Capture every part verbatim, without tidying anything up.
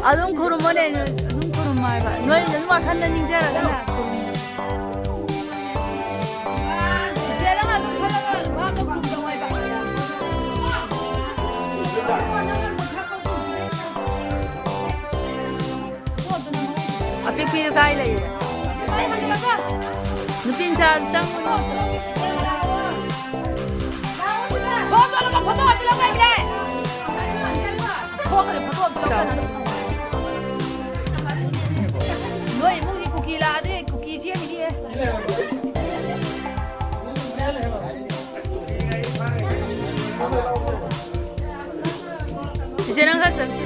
ꯑꯗꯨꯝ ꯈꯨꯔꯨꯝꯃꯣꯅꯦ, ꯑꯗꯨꯝ ꯈꯨꯔꯨꯝꯃꯣ ꯍꯥꯏꯕ꯫ ꯅꯣꯏ ꯑꯗꯨꯝ ꯋꯥꯈꯜꯗ ꯅꯤꯡꯖꯔꯒꯅꯦ ꯈꯨꯔꯨꯝꯃꯣ꯫ ꯆꯦ, ꯅꯪ ꯑꯗꯨꯝ ꯈꯜꯂꯒ ꯚꯥꯞꯇ ꯈꯨꯔꯨꯝꯖꯧ ꯍꯥꯏꯕ꯫ ꯑꯄꯤꯛꯄꯤꯗꯨ ꯀꯥꯏ ꯂꯩꯔꯦ? ꯅꯨꯄꯤ ꯃꯆꯥ ꯆꯪꯉꯨ꯫ ꯁꯣꯝꯗ ꯑꯃꯨꯛꯀ ꯐꯣꯇꯣ ꯑꯝꯇ ꯂꯧꯒꯦ ꯍꯥꯏꯕꯅꯦ꯫ ꯊꯣꯛꯈ꯭ꯔꯦ, ꯐꯣꯇꯣ ꯑꯝꯇ ꯂꯧꯒꯦ꯫ ꯅꯣꯏ ꯏꯃꯨꯡꯒꯤ ꯀꯨꯀꯤ ꯂꯥꯛꯑꯗꯤ ꯀꯨꯀꯤ ꯆꯦꯟꯈꯤꯌꯦ꯫ ꯆꯤꯆꯦ, ꯅꯪ ꯈꯔ ꯆꯪꯁꯤ꯫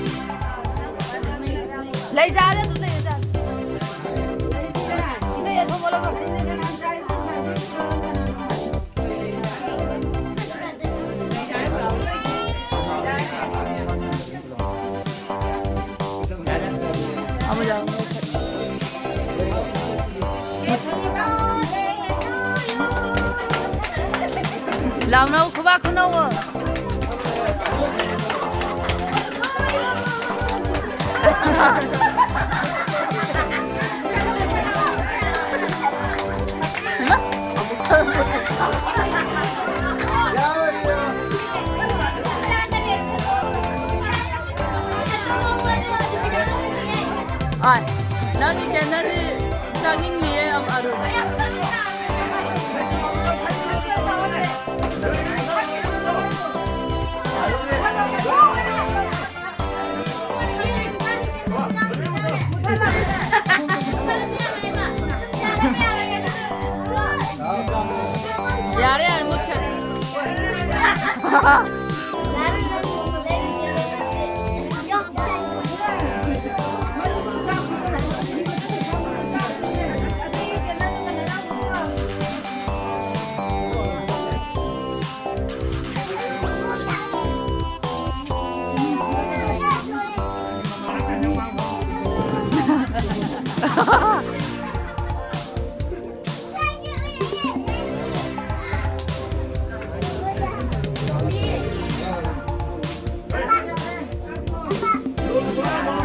ꯂꯩꯖꯥꯗ ꯑꯗꯨꯝ ꯂꯩꯌꯨ, ꯖꯥꯗ꯫ ꯏꯆꯦ, ꯊꯣꯛꯂꯛꯑꯣ꯫ ꯂꯥꯎꯅꯧ, ꯈꯨꯕꯥꯛ ꯈꯨꯅꯧ꯫ ꯑꯥꯏ, ꯅꯪꯒꯤ ꯀꯦꯟꯗꯜꯗꯤ ꯆꯥꯅꯤꯡꯂꯤꯌꯦ, ꯑꯔꯨꯟ꯫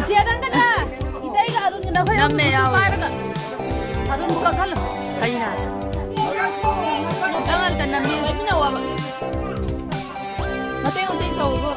ꯆꯦ ꯑꯅꯟꯗꯅ ꯏꯇꯩꯒ ꯑꯔꯨꯟꯒ ꯅꯈꯣꯏ ꯑꯍꯨꯝ ꯅꯝꯃꯦ, ꯌꯥꯎꯋꯦ꯫ ꯄꯥꯏꯔꯒ ꯑꯔꯨꯟꯕꯨ ꯀꯛꯍꯜꯂꯣ꯫ ꯀꯩꯅ? ꯅꯪ ꯑꯝꯇ ꯅꯝꯃꯤ, ꯂꯩꯃꯤꯟꯅꯧ ꯍꯥꯏꯕ꯫ ꯃꯇꯦꯛ ꯃꯇꯦꯛ ꯇꯧꯔꯣ꯫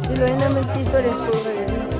ꯁꯤ ꯂꯣꯏꯅꯃꯛꯇꯤ storage full ꯑꯣꯏꯔꯅꯤ꯫